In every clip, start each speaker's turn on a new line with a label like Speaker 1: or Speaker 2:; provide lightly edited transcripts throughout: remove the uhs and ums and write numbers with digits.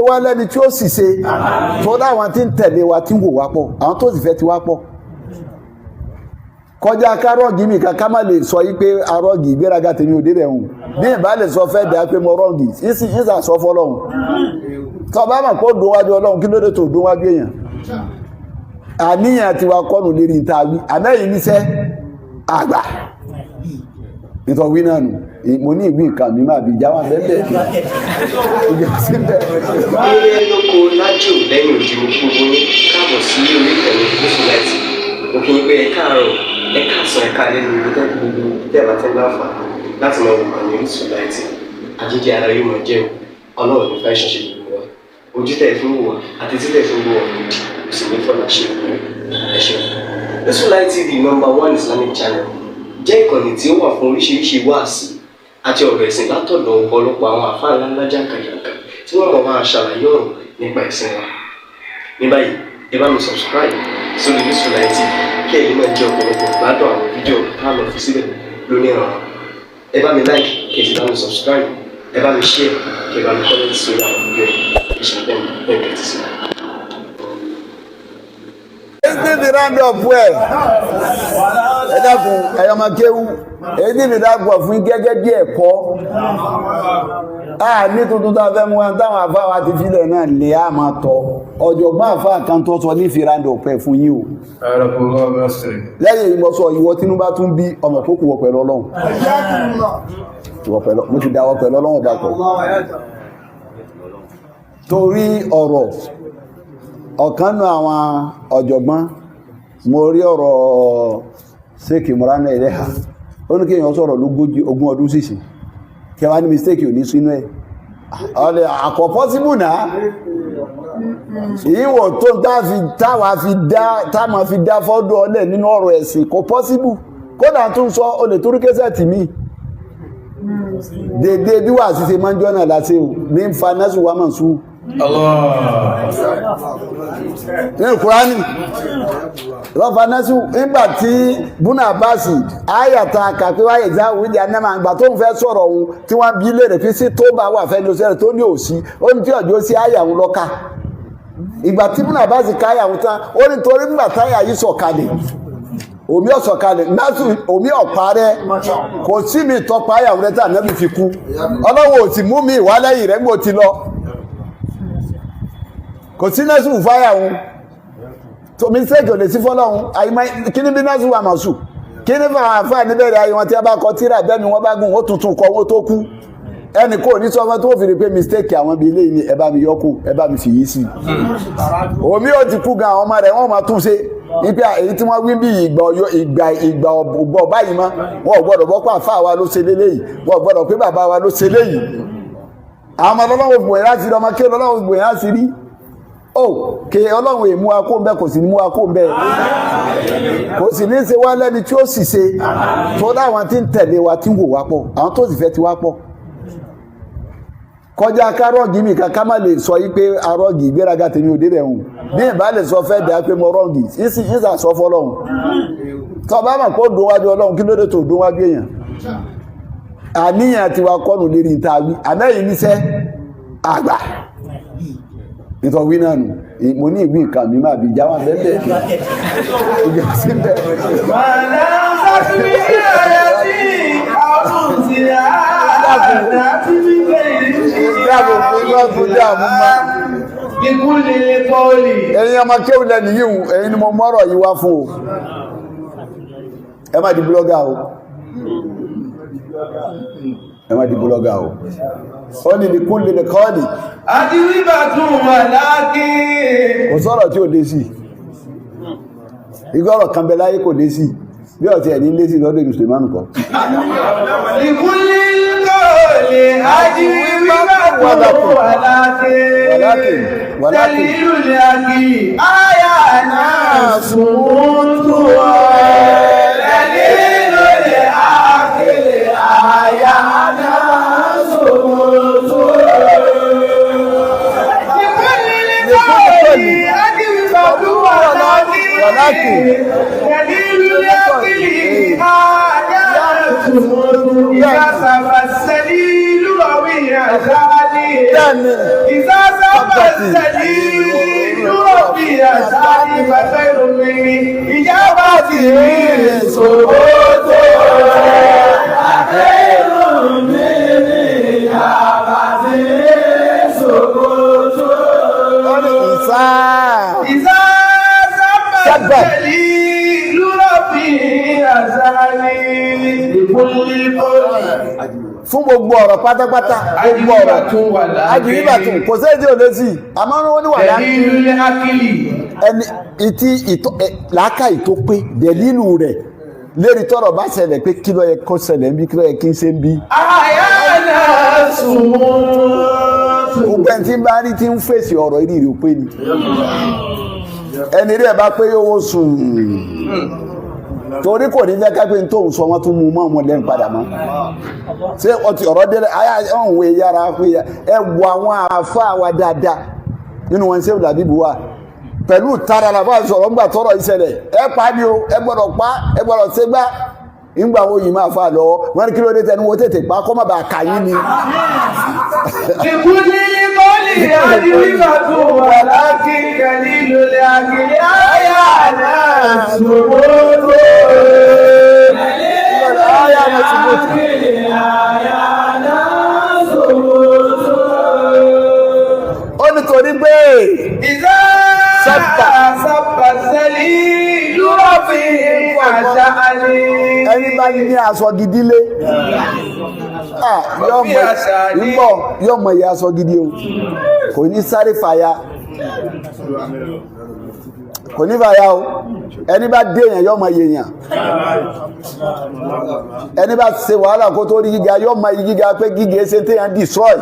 Speaker 1: wá lẹ́ni tí ó sì ṣe tó dáwọn tí ń tẹ̀lé wa, tí ń wò wá pọ̀, àwọn tó sì fẹ́ ti wá pọ̀. Kọjá kárọ̀gì mi kan, ká má lè sọ yí pé arọ́gì. Ìgbéraga tèmi ò débẹ̀ hùn. Bí ìbá lè sọ fẹ́ dà pé mo wrong, ìsà sọ fọlọ́hun. Tó bá mọ̀ kó dùn wájú Ọlọ́run, kí ló dé tó dùn wájú èèyàn? Àníyàn tiwa kọ́nù lérí ìta wí. Àmẹ́yìn níṣẹ́ àgbà nítorí wí náà nù. Mo ní ìwé nǹkan mi máa bí jáwá bẹ́ẹ̀ ìgbà síbẹ̀.
Speaker 2: Nílé lóko, lájò, lẹ́yìn òdi, mo kí gbogbo yín káàbọ̀ sí orí ìkànnì Gúúsù Láìtì. Mo kí yín pé ẹ káàárọ̀, ẹ káàsán, ẹ káalẹ́ ní ibi tẹ́ gbogbo tẹ́ ẹ bá ti ń láǹfààní láti máa wò ní Orísun Láìtì. Àjíjẹ ara yóò máa jẹun. Ọlọ́run ní fẹ́ ṣàṣe gbogbo wa. Ojú tẹ̀ fi ń wò wá àti títẹ̀ fi ń wò wá lòdì kò sì ní fọlá ṣe ìlú. Ẹ ṣeun. Orísun Light TV, number one Islamic channel, jẹ́ ìkànnì tí ó wà fún oríṣiríṣi wáàsí àti ọ̀rọ̀ ẹ̀sìn látọ̀dọ̀ ọ̀pọ̀lọpọ̀ àwọn àfáà ńláńlá jàǹkàjàǹkà tí wọ́n mọ̀ máa ṣàlàyé ọ̀rọ̀ nípa ẹ̀sìn wa. Ní báyìí, ẹ bá mi subscribe sórí Orísun Light TV kí ẹ̀yin náà jẹ́ ọ̀pọ̀lọpọ̀ gbádùn àwọn fídíò tá a lọ fi síbẹ̀ lónìí ọ̀rọ̀. Ẹ bá mi like, kí ẹ sì bá mi subscribe, ẹ bá mi share, kí ẹ bá mi comment sórí àwọn fídíò yìí. Ìṣẹ̀lẹ̀ bẹ́ẹ̀ bẹ́ẹ̀ tẹ̀sí sí.
Speaker 1: Èyí ti round up ẹ̀. Ẹ dákun, ẹ̀yọ́ máa kéwú. Èyí tí mi dákun fún gẹ́gẹ́ bí ẹ̀kọ́ a ní tuntun tó a fẹ́ mú wa, táwọn àfáà wa ti filẹ̀ náà lè á máa tọ́. Ọ̀jọ̀gbọ́n àfáà kan tó sọ ní fi round up ẹ̀ fún yín o. Lẹ́yìn ìmọ̀ sọ ìwọ tínú bá tún bí ọmọ tó kù wọ pẹ̀lú Ọlọ́run, ìwọ pẹ̀lú mo ti dáwọ́ pẹ̀lú Ọlọ́run ọba pọ̀ torí ọ̀rọ̀ ọ̀kan nù àwọn ọ̀jọ̀gbọ́n. Mo rí ọ̀rọ̀ Sheikh Imran Eleha, ó ní kéèyàn sọ̀rọ̀ lógójì ogún ọdún sísìn kí wá ní mistake ò ní sínú ẹ̀. Ọ̀lẹ̀ àkọ́ possible náà. Ìwọ̀ tó táwa fi dá táwa fi dá fọ́dọ̀ ọlẹ̀ nínú ọ̀rọ̀ ẹ̀sìn, kò possible. Kódà tún sọ o lè torí késẹ̀tì mi dédé bí wà síse máa ń jọ́nà láti o ní fa nẹ́sù wà mọ̀ sú nínú Kùránì lọ́fà nẹ́sù. Nígbà tí búnà báàsì ayàtà kàpé wáyé ìjà òwúdí anẹ́mà àgbà tó ń fẹ́ sọ̀rọ̀ òun tí wọ́n bí léèrè fi sí tó bá wà fẹ́ lọ́sẹ̀rẹ̀ tó ní òsí, ó ní tí ọjọ́ sí àyà òun lọ́ka. Ìgbà tí búnà báàsì káyà òun tán, ó ní torí nígbà táyà yìí sọ̀kalẹ̀, omi ọ̀sọ̀kalẹ̀ násù, omi ọ̀parẹ́, kò sí mi tọpa àyàwó rẹ̀ tí ànábì fi kú. Ọlọ́wọ́ ò sì mú mi ìwá lẹ́yìn rẹ̀ gbò ti lọ, kò sí násù fáyà òun tó mistake ò lè sí fọ́lọ́hun. Àìmọ́ kí ní bí násù wà màsù kí ní fún àwọn àfáà níbẹ̀rẹ̀ ayé wọn, tí a bá kọ tíra bẹ́ẹ̀ ni wọ́n bá gùn ó tuntun kọ owó tó kú. Ẹnì kò ní sọ fún tó fi rí pé mistake àwọn bíi eléyìí ni, ẹ bá mi yọkù, ẹ bá mi fìyí sí. Omi ò ti kú gan, àwọn ọmọ rẹ̀ wọ́n máa tún ṣe nípa èyí tí wọ́n wí bí ìgbà ọyọ ìgbà ìgbà ọgbọ báyìí mọ́. Wọn ò gbọ́dọ̀ bọ́ pé àfáà wa ló ṣe léléyìí, wọn ò gbọ́dọ̀ pé bàbá wa ló ṣe léyìí. Àwọn ọmọ ọlọ́wọ́ gbòyìn láti rí, ọmọ kí ọlọ́wọ́ gbòyìn láti rí ó ké. Ọlọ́run èmú wa kó ń bẹ́, kò sì ní mú wa kó ń bẹ́, kò sì ní ṣe wá lẹ́ni tí ó sì ṣe tó dáwọn tí ń tẹ̀lé wa, tí ń wò wá pọ̀, àwọn tó sì fẹ́ ti wá pọ̀. Kọjá kárọ̀gì mi kan, ká má lè sọ yí pé arọ́gì. Ìgbéraga tèmi ò débẹ̀ hùn. Bí ìbá lè sọ fẹ́ dà pé mo wrong, ìsà sọ fọlọ́hun. Tó bá mọ̀ kó dùn wájú Ọlọ́run, kí ló dé tó dùn wájú èèyàn? Àníyàn tiwa kọ́nù lérí ìta wí. Àmẹ́yìn níṣẹ́ àgbà nítorí wí náà nù. Mo ní ìwé nǹkan mi máa bí jáwá bẹ́ẹ̀ ìgbà síbẹ̀.
Speaker 3: Wàlá sáfì àyàtì àwọn tí a àti
Speaker 1: Dáàbò fún iná tó dààmú má.
Speaker 3: Ìkúlé kọ́ọ̀lì.
Speaker 1: Ẹ̀yin ọmọ kéwù lẹ́nu yìí, ẹ̀yin ni mo mọ́rọ̀ yìí wá fún o. Ẹ má di blogger o, ẹ má di blogger o. Ó ní ní kúlè lè kọ́ọ̀lì.
Speaker 3: Àti wíbà tún wà láàkí.
Speaker 1: Kò sọ̀rọ̀ tí ò dé sí igbó. Ọ̀rọ̀ kan bẹ láyé kò dé sí bí ọ̀tí ẹ̀ ní lé sí lọ́dọ̀ Mùsùlùmánù kọ́.
Speaker 3: Ìkúlé kọ́ọ̀lì. Àti wíbà tún wà láàkí.
Speaker 1: Wàlákìn, wàlákìn.
Speaker 3: Tẹ̀lé ìlú àyà náà sùn tó Tẹ̀lé ìlú àyà náà sùn tó. Ìkúlé kọ́ọ̀lì. Àti wíbà tún wà láàkí.
Speaker 1: Wàlákìn.
Speaker 3: Tẹ̀lé ìlú àyà náà sùn tó. Ìyá sábà sẹ́lí lúwàwí àṣálí.
Speaker 1: Bẹ́ẹ̀ni.
Speaker 3: إذا سبق السليل ربي أسعدي فخير مني إجابتي سقوط خير مني إجابتي سقوط
Speaker 1: Ó ní ìsá
Speaker 3: إذا
Speaker 1: سبح.
Speaker 3: سبح السليل ربي أسعدي لكل قول
Speaker 1: Fún gbogbo ọ̀rọ̀ pátápátá, gbogbo ọ̀rọ̀
Speaker 3: Ajíbàtún wà láàbí.
Speaker 1: Ajíbàtún kò sí èdè òlésì àmọ́ wọ́n ní wà láàbí.
Speaker 3: Dẹ̀lílù akílì.
Speaker 1: Ẹni ìtí ìtọ́ làákàyè tó pé dẹ̀lílù rẹ̀ lérí tọ́rọ̀ bá ṣẹlẹ̀ pé kí ló yẹ kó ṣẹlẹ̀ ń bí, kí ló yẹ kí n ṣe ń bí.
Speaker 3: Àyànà sùn.
Speaker 1: Gbogbo ẹni tí ń bá rí tí ń fèsì ọ̀rọ̀ ìrì rẹ̀ pé ni ẹni rí ẹ̀ bá pé yóò sùn, torí kò ní jẹ́ kápẹ́ tó ń sọ wọ́n tún mú mọ́ ọmọ lẹ́nu padà mọ́. Ṣé ọtí ọ̀rọ̀ délẹ̀ ayé ọ̀hún wẹ̀ yára pé ẹ wo àwọn àáfàá wa dáadáa nínú wọn, ṣé làbíbu wa pẹ̀lú tara làbá sọ̀rọ̀ ńgbà tọrọ ìṣẹ̀lẹ̀, ẹ pa ni o, ẹ gbọ́dọ̀ pa, ẹ gbọ́dọ̀ ṣe gbá ńgbà wo yìí máa fa lọ wọn ní kí ló dé tẹnu wo tètè pa kọ́ má bàa kà yín ni.
Speaker 3: Ìkúlí kọ́lì àdìríkàtún wà láti dẹ̀lílù akílì. Àyànà sùn.
Speaker 1: Ayé àmọ́ ti bó ti.
Speaker 3: Àyànà sùn.
Speaker 1: Ó nítorí pé
Speaker 3: Ìzá
Speaker 1: Sábà.
Speaker 3: sábà sẹ́lí lúrọ̀fì àṣà àní.
Speaker 1: Ẹni bá ní aṣọ gidi lé, ah, yóò
Speaker 3: Bí àṣà ní.
Speaker 1: mọ yóò mọ iye aṣọ gidi o, kò ní sáré fàya, kò ní fàya o. Ẹni bá dé èèyàn yóò mọ iye èèyàn. Ẹni bá ṣe wàhálà kó tó rí gíga yóò mọ iye gíga, pé gíga ṣe téèyàn destroy.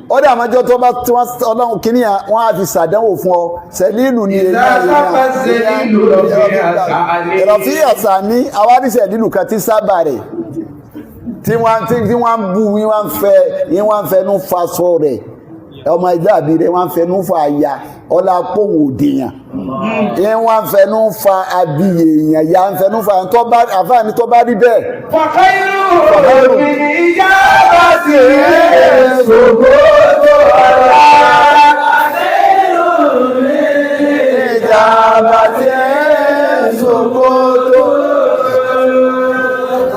Speaker 1: Ó dà mọ́jọ́ tó bá tí wọ́n ọlọ́run kìíní yẹn wọ́n á fi ṣàdánwò fún ọ sẹ́lílù ni.
Speaker 3: Ìzá sábà sẹ́lílù rọ̀fì àṣà àní.
Speaker 1: Rọ̀fí àṣà ní awáríṣẹ́ lílù kan tí sábà rẹ̀ tí wọ́n tí wọ́n ń bú yín, wọ́n ń fẹ́ yín, wọ́n ń fẹnu faṣọ rẹ̀, ọmọ ẹgbẹ́ àbí rẹ̀ wọ́n ń fẹnu fa àyà ọlá pòhùn òdìyàn yín, wọ́n ń fẹnu fa abiyè èèyàn ya ń fẹnu fa tó bá àfáàní tó bá rí bẹ́ẹ̀.
Speaker 3: Fàkàírù mi ìjà bá ti ṣòkòtò ọ̀la.
Speaker 1: Ìjàmbá tí ń ṣòkòtò.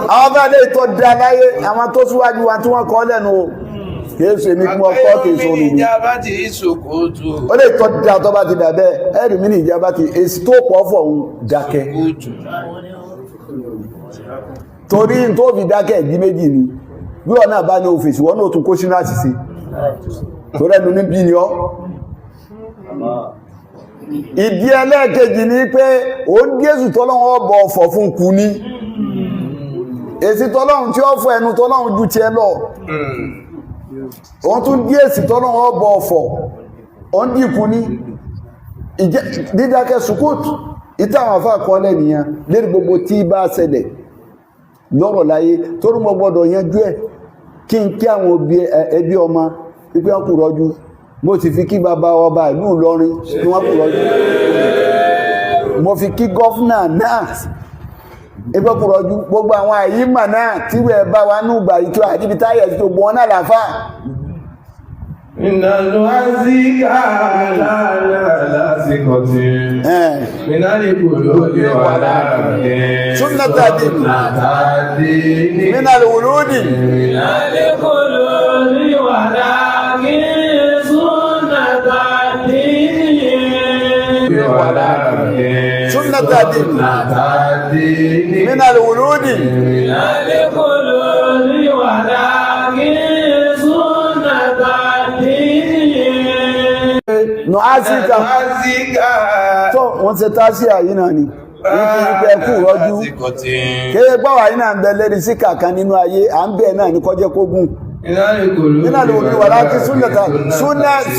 Speaker 1: Àwọn bá lè tó da láyé àwọn tó síwájú wa tí wọ́n kọ́ lẹ́nu o, kìí ṣe èmi kí wọ́n kọ́, kìí ṣe orin mi.
Speaker 3: Ìjà bá ti ṣòkòtò.
Speaker 1: Ó lè tọ́ da tó bá ti dà bẹ́ẹ̀, ẹ̀rì mi ní ìjàmbá ti èsì tó pọ̀ fọ̀ ń dákẹ́. Torí n tó fi dákẹ́, ìdí méjì ni. Bí wọn náà bá ní òfìsì, wọn náà tún kó sínú àṣìṣe torí ẹnu níbí ni ọ́. Ìdí ẹlẹ́ẹ̀kejì ni pé ó ń Jésù tọ́lọ́run ọbọ̀ ọ̀fọ̀ fún kú ní èsì tọ́lọ́run tí ó fọ ẹnu tọ́lọ́run ju tiẹ̀ lọ. Òun tún dí èsì tọ́lọ́run ọbọ̀ ọ̀fọ̀, ó ń dìkú ní dídákẹ́ sukut. Ìta àwọn afá kọ́lẹ̀ nìyẹn lérí gbogbo tí bá ṣẹlẹ̀ lọ́rọ̀ láyé torí mo gbọ́dọ̀ yanjú ẹ̀ kí n kí àwọn òbí ẹbí ọmọ pípẹ́ wọn kù rọ́jú. Mo sì fi kí bàbá ọba ìlú Ìlọrin kí wọ́n kù rọ́jú. Mo fi kí gọ́fúnà náà ẹgbẹ́ kù rọ́jú. Gbogbo àwọn àyímà náà tí wẹ́ẹ̀ bá wa nù gbà yìí tó àdíbi táyà tó gbọ́n náà làfà.
Speaker 3: Ìnàlù àzíkà lánàá lásìkò tí. Minali kululi wà láàrin.
Speaker 1: Sunnata dini.
Speaker 3: Sunnata dini.
Speaker 1: Minal wuludi.
Speaker 3: Minali kululi wà láàrin. Sunnata dini. Wà láàrin.
Speaker 1: Sunnata dini.
Speaker 3: Sunnata dini.
Speaker 1: Minal wuludi.
Speaker 3: Minali kululi wà láàrin. Sunnata dini.
Speaker 1: Nù ásíkà.
Speaker 3: Azika.
Speaker 1: Tó wọ́n ṣe táṣíà yìí náà ni wípé wípé ẹkú rọ́jú kéde pàwà yìí náà ń bẹ lérí sí kàkan nínú ayé à ń bẹ̀ náà ní kọjẹ́ kó gùn nínú àlè òní wà láti súnẹ̀ta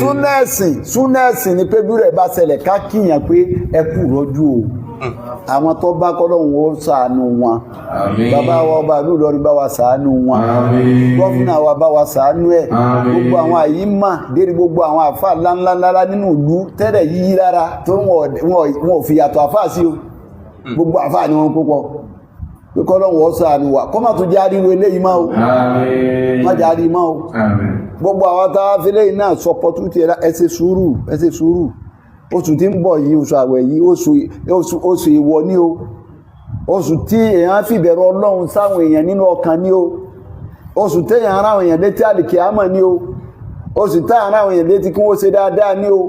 Speaker 1: súnẹ̀sìn súnẹ̀sìn ni pé bírẹ̀ bá ṣẹlẹ̀ ká kíyàn pé ẹkú rọ́jú o. Àwọn tó bá kọ́lọ́hún ó ṣàánú wọn.
Speaker 3: Àmín.
Speaker 1: Bàbá wa ọba ìlú Ìlọrin bá wa ṣàánú wọn.
Speaker 3: Àmín.
Speaker 1: Gọ́fúnà wa bá wa ṣàánú ẹ̀.
Speaker 3: Àmín.
Speaker 1: Gbogbo àwọn àyímà dérí gbogbo àwọn àfà ńláńláńlá nínú ìlú tẹ́lẹ̀ yíyí lára tó wọn ò fi yàtọ̀ àfà sí o. Gbogbo àfà ni wọ́n púpọ̀. Pé kọ́lọ́hun ó ṣàánú wa, kọ́ má tún jẹ́ àríwé eléyìí máa o.
Speaker 4: Àmín.
Speaker 1: Má jẹ́ àrí máa o.
Speaker 4: Àmín.
Speaker 1: Gbogbo àwọn tá a fi léyìn náà sọ pọtútì, ẹ ṣe sùúrù, ẹ ṣe sùúrù. Oṣù tí ń bọ̀ yìí, oṣù àwẹ̀ yìí, oṣù ìwọ ní o, oṣù tí èèyàn fìbẹ̀rù Ọlọ́run sáwọn èèyàn nínú ọkàn ní o, oṣù téèyàn ara àwọn èèyàn létí àlìkìámọ̀ ní o, oṣù tá ara àwọn èèyàn létí kí wọ́n ṣe dáadáa ní o,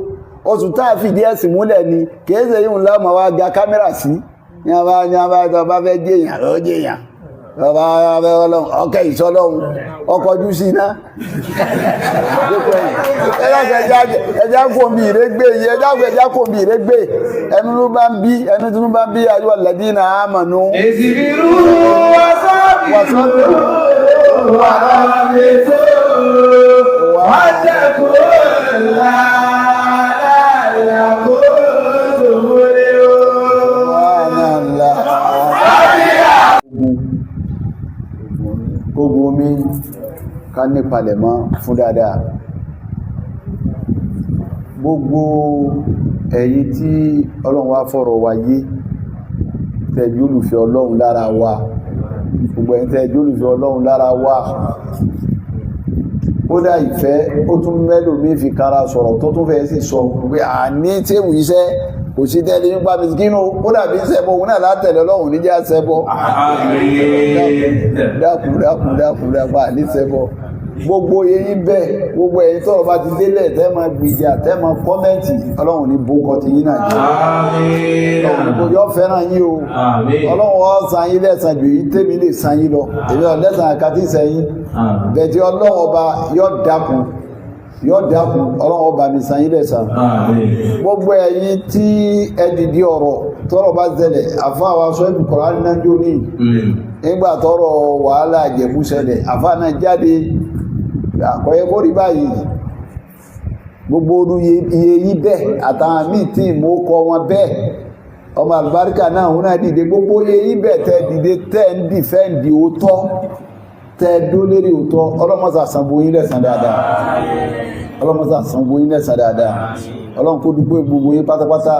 Speaker 1: oṣù tá a fìdí ẹ̀sìn múlẹ̀ ni. Kìí ṣe yìí ńlá ọmọ wa ga kámẹ́rà sí ní abá ní abá tó bá fẹ́ jẹ́yàn ló jẹ́yàn, bàbá abẹ́ Ọlọ́run ọkẹ́ ìṣọ́lọ́run ọkọ̀jú sí iná. Ẹjá kò bí ìrégbé yìí, ẹjá kò bí ìrégbé. Ẹnu ló bá ń bí ẹnu tó bá ń bí ayọ́ alladina amanu.
Speaker 4: اصبروا وصابروا ورابطوا واتقوا الله لعلكم تفلحون.
Speaker 1: Ogun omi ká nípalẹ̀ mọ́ fún dáadáa. Gbogbo ẹ̀yin tí Ọlọ́run wá fọ̀rọ̀ wa yé, tẹ́jú olùfẹ́ Ọlọ́run lára wa, gbogbo ẹ̀yin tẹ́jú olùfẹ́ Ọlọ́run lára wa, ó dá ìfẹ́, ó tún mẹ́lò mí fi kára sọ̀rọ̀ tó tún fẹ́ sì sọ pé àní tẹ́wù iṣẹ́ kò sí tẹ́lẹ̀ nípa mìsíkínú, ó dàbí sẹ́bọ̀ òun náà látẹ̀lẹ̀ Ọlọ́run níjà sẹ́bọ̀.
Speaker 4: Àmín.
Speaker 1: Dákun, dákun, dákun, dákun, àní sẹ́bọ̀. Gbogbo eyín bẹ́ẹ̀, gbogbo ẹ̀yin tọ́rọ̀ bá ti délẹ̀ tẹ́ máa gbìjà, tẹ́ máa comment, Ọlọ́run ní bókọ ti yín náà jẹ́.
Speaker 4: Àmín.
Speaker 1: Ọlọ́run kò yọ fẹ́ràn yín o.
Speaker 4: Àmín.
Speaker 1: Ọlọ́run ó san yín lẹ́san jù yín tèmi lè san yín lọ. Èmi ò lẹ́san àkàtì sẹ́yìn.
Speaker 4: Àmín.
Speaker 1: Bẹ̀tí Ọlọ́run ọba yọ dákun, yọ dákun, Ọlọ́run ọba mi san yín lẹ́san.
Speaker 4: Àmín.
Speaker 1: Gbogbo ẹ̀yin tí ẹ dìde ọ̀rọ̀ tọ́rọ̀ bá ṣẹlẹ̀, àfáà wa sọ ẹ̀bùn kọ̀ọ̀rọ̀ náà jó ní nígbà tọ́rọ̀ wàhálà Ìjẹ̀bú ṣẹlẹ̀, àfáà náà jáde, àkọ́yẹ kó rí báyìí. Gbogbo orú iye yí bẹ́ẹ̀ àtàwọn míì tí mò ń kọ wọn bẹ́ẹ̀, ọmọ àlùbáríkà náà òun náà dìde. Gbogbo iye yí bẹ́ẹ̀ tẹ́ dìde, tẹ́ ń dìfẹ́ǹdì òótọ́, tẹ́ dó lérí òótọ́, ọlọ́mọsà sanwó yín lẹ́san dáadáa. Ọlọ́mọsà sanwó yín lẹ́san dáadáa. Ọlọ́run kó dúpẹ́ gbogbo yín pátápátá.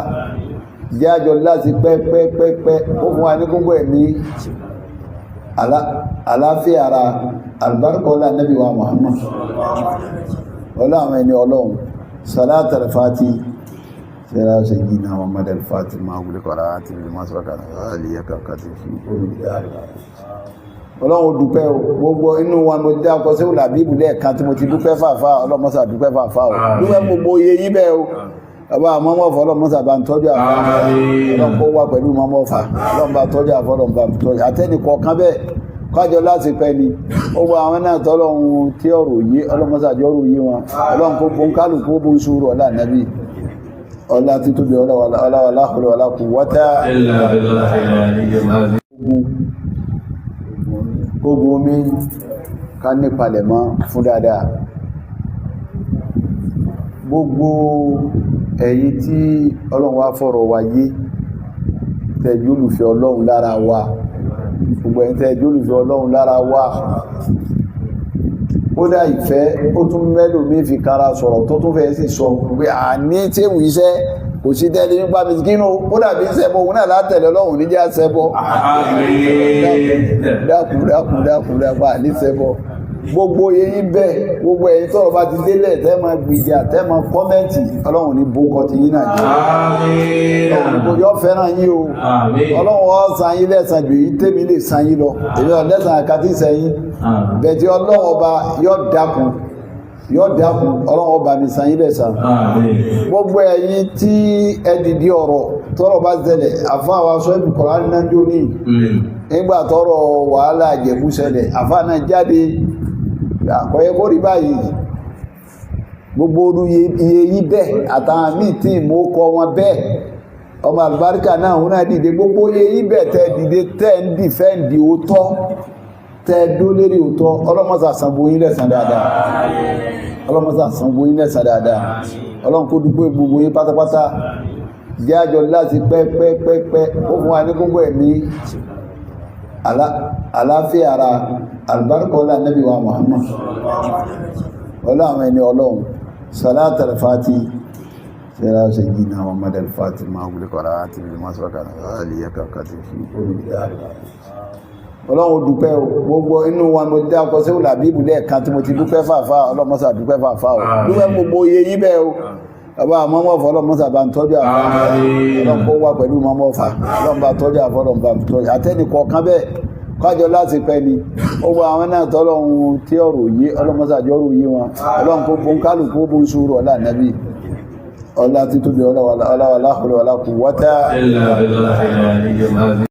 Speaker 1: Jájọ láti pẹ́pẹ́pẹ́pẹ́, ó fún wa ní gbogbo ẹ̀mí àláfíà ara, àlùbáríkà ọlá Nábì wa Muhammad, ọlá àwọn ẹni Ọlọ́run. Salat al-Fati sẹ́ra sayyidina Muhammad al-Fati máa wùlé kọ́ra àti bí máa sọ́kà àlìyàkà kàti fi Ọlọ́run ó dúpẹ́ o. Gbogbo inú wa mo dá ọkọ̀ sí òlàbí ìbùlẹ̀ kan tí mo ti dúpẹ́ fàáfà. Ọlọ́mọ́sà dúpẹ́ fàáfà o, dúpẹ́ gbogbo iye yí bẹ́ẹ̀ o. Bàbá àmọ́mọ́fà, ọlọ́mọ́sà bá ń tọ́jú àfà. Ọlọ́run kó wà pẹ̀lú mọ́mọ́fà, ọlọ́run bá tọ́jú àfà, ọlọ́run bá tọ́jú àtẹ́nìkọ̀ọ̀kan bẹ́ẹ̀ kájọ láti pẹ́ ni. Ó wọ àwọn náà tọ́lọ́run tí ọ̀rọ̀ yé, ọlọ́mọ́sà jọ ọ̀rọ̀ yé wọn. Ọlọ́run kó bó ń kálukú bó ń sùúrù. Ọlá nàbí, ọlá títóbi, ọlá wàlá wàlá kù wọ́tá.
Speaker 4: إلا بالله العلي العظيم.
Speaker 1: Ogun omi ká nípalẹ̀ mọ́ fún dáadáa. Gbogbo ẹ̀yin tí Ọlọ́run wá fọ̀rọ̀ wa yé, tẹ́jú olùfẹ́ Ọlọ́run lára wa, gbogbo ẹ̀yin tẹ́jú olùfẹ́ Ọlọ́run lára wa, ó dá ìfẹ́, ó tún mẹ́lò mí fi kára sọ̀rọ̀ tó tún fẹ́ sì sọ pé àní tẹ́wù iṣẹ́ kò sí tẹ́lẹ̀ nípa mìsíkínú, ó dàbí sẹ́bọ̀ òun náà látẹ̀lẹ̀ Ọlọ́run níjà sẹ́bọ̀.
Speaker 4: Àmín.
Speaker 1: Dákun, dákun, dákun, dákun, àní sẹ́bọ̀. Gbogbo eyín bẹ́ẹ̀, gbogbo ẹ̀yin tọ́rọ̀ bá ti délẹ̀ tẹ́ máa gbìjà, tẹ́ máa comment, Ọlọ́run ní bókọ ti yín náà jẹ́.
Speaker 4: Àmín.
Speaker 1: Ọlọ́run kò yọ fẹ́ràn yín o.
Speaker 4: Àmín.
Speaker 1: Ọlọ́run ó san yín lẹ́san jù yín tèmi lè san yín lọ. Èmi ò lẹ́san àkàtì sẹ́yìn.
Speaker 4: Àmín.
Speaker 1: Bẹ̀tí Ọlọ́run ọba yọ dákun, yọ dákun, Ọlọ́run ọba mi san yín lẹ́san.
Speaker 4: Àmín.
Speaker 1: Gbogbo ẹ̀yin tí ẹ dìde ọ̀rọ̀ tọ́rọ̀ bá ṣẹlẹ̀, àfáà wa sọ ẹ̀bùn kọ̀ọ̀rọ̀ náà jó ní nígbà tọ́rọ̀ wàhálà Ìjẹ̀bú ṣẹlẹ̀, àfáà náà jáde, àkọ́yẹ kó rí báyìí. Gbogbo orú iye yí bẹ́ẹ̀ àtàwọn míì tí mò ń kọ wọn bẹ́ẹ̀, ọmọ àlùbáríkà náà òun náà dìde. Gbogbo iye yí bẹ́ẹ̀ tẹ́ dìde, tẹ́ ń dìfẹ́ǹdì òótọ́, tẹ́ dó lérí òótọ́, ọlọ́mọ́sà sanwó yín lẹ́san dáadáa. Ọlọ́mọ́sà sanwó yín lẹ́san dáadáa. Ọlọ́run kó dúpẹ́ gbogbo yín pátápátá. Jájọ láti pẹ́pẹ́pẹ́pẹ́, ó fún wa ní gbogbo ẹ̀mí àláfíà ara, àlùbáríkà ọlá Nábì wa Muhammad, ọlá àwọn ẹni Ọlọ́run. Salat al-Fati sẹ́ra sayyidina Muhammad al-Fati máa wùlé kọ́ra àti bí máa sọ́kà àlìyàkà kàti fi. Ọlọ́run ó dúpẹ́ o. Gbogbo inú wa mo dá ọkọ̀ sí làbíbù lẹ́ẹ̀kan tí mo ti dúpẹ́ fàáfà. Ọlọ́mọ́sà dúpẹ́ fàáfà o. Dúpẹ́ gbogbo iye yín bẹ́ẹ̀ o. Bàbá àmọ́mọ́fà, ọlọ́mọ́sà bá ń tọ́jú àfà. Ọlọ́run kó wà pẹ̀lú mọ́mọ́fà. Ọlọ́run bá tọ́jú àfà, ọlọ́run bá ń tọ́jú àtẹ́nìkọ̀ọ̀kan bẹ́ẹ̀ kájọ láti pẹ́ ni. Gbogbo àwọn náà tọ́lọ́run tí ọ̀rọ̀ yé, ọlọ́mọ́sà jọ́rọ̀ yé wọn. Ọlọ́run kó bó ń kálukú bó ń sùúrù. Ọlá nàbí, ọlá títóbi, ọlá wàlá ọlá wàlá quwwata
Speaker 4: إلا بالله العلي العظيم.